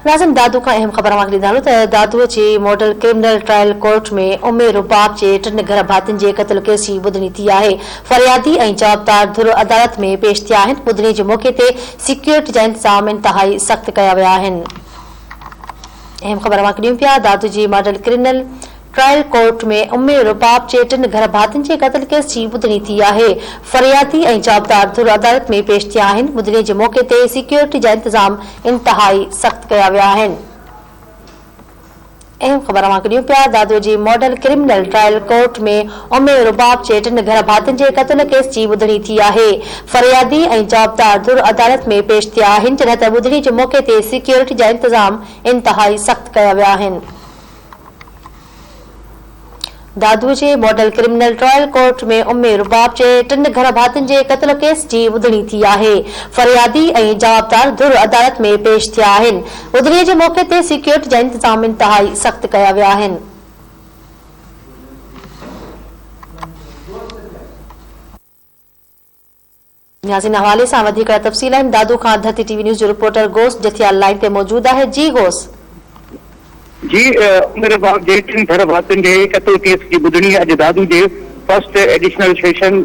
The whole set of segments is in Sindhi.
ناظم دادو کان اهم خبر اوهان کي ڏيندا هلون ته دادو جي ماڊل ڪرمنل ٽرائل ڪورٽ ۾ ام رباب جي ٽن گهر ڀاتين جي قتل ڪيس جي ٻڌڻي ٿي آهي. فريادي ۽ جوابدار ڌر عدالت ۾ پيش ٿيا آهن. ٻڌڻي جي موقعي تي سيڪيورٽي جا انتظام انتهائي سخت ڪيا ويا آهن. اهم خبر اوهان کي ڏيون پيا دادو جي ماڊل ڪرمنل ٽرائل ڪورٽ ۾ ام رباب جي ٽن گهر ڀاتين جي قتل ڪيس جي ٻڌڻي ٿي آهي. فريادي ۽ جوابدار ڌر عدالت ۾ پيش ٿيا آهن. ٻڌڻي جي موقعي تي سيڪيورٽي جا انتظام انتهائي سخت ڪيا ويا آهن. اهم خبر اوهان کي ڏيون پيا دادو جي ماڊل ڪرمنل ٽرائل ڪورٽ ۾ ام رباب جي ٽن گهر ڀاتين جي قتل ڪيس جي ٻڌڻي ٿي آهي. فريادي ۽ جوابدار ڌر عدالت ۾ پيش ٿيا آهن جڏهن ته ٻڌڻي جي موقعي تي سيڪيورٽي جا انتظام انتهائي سخت ڪيا ويا آهن. دادو جي ماڊل ڪرمنل ٽرائل ڪورٽ ۾ ام رباب جي ٽن گهر ڀاتين جي قتل ڪيس جي ٻڌڻي ٿي آهي. فريادي ۽ جوابدار ڌر عدالت ۾ پيش ٿيا آهن. ٻڌڻي جي موقعي تي سيڪيورٽي جا انتظام انتهائي سخت ڪيا ويا آهن. نيازين حوالي سان وڌيڪ تفصيل آهن دادو کان ڌرتي ٽي وي نيوز جو رپورٽر غوث جٿيال لائين تي موجود آهي جي غوث. جي عمر باب جي ٽن گهر ڀاتين جي قتل ڪيس جي ٻڌڻي اڄ دادو جي first additional session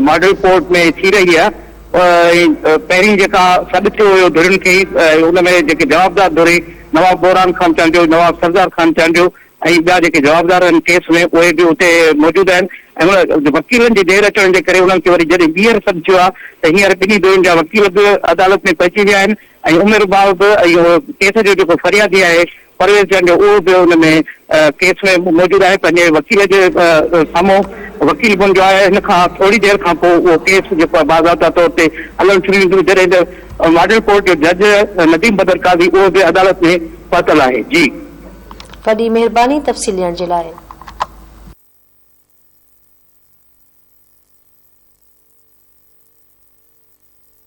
model court ۾ ٿي رهي آهي ۽ پهرين جيڪا سڏ ٿيو هيو ڌرين کي ان ۾ جيڪي جوابدار ڌرين نواب بوران خان چانڊيو نواب سردار خان چانڊيو ۽ ٻيا جيڪي جوابدار آهن ڪيس ۾ اهي به اتي موجود آهن ۽ ان وڪيلن جي دير اچڻ جي ڪري انهن کي وري جڏهن ٻيهر سڏ ٿيو آهي ته هينئر ٻنهي ڌرين جا وڪيل به عدالت ۾ پهچي ويا آهن ۽ عمر ڀاء به ۽ اهو ڪيس جو جيڪو فريادي آهي پرويز چانڊيو اهو به ان ۾ ڪيس ۾ موجود آهي پنهنجي وڪيل جي سامهون وڪيل بڻجو آهي هن کان ٿوري دير کان پوء اهو ڪيس جيڪو آهي باضابطا طور تي هلڻ شروع ٿيندو جڏهن ته ماڊل ڪورٽ جو جج نديم بدر قاضي اهو به عدالت ۾ پهتل آهي جي. وڏي مهرباني تفصيل ڏيڻ جي لاء.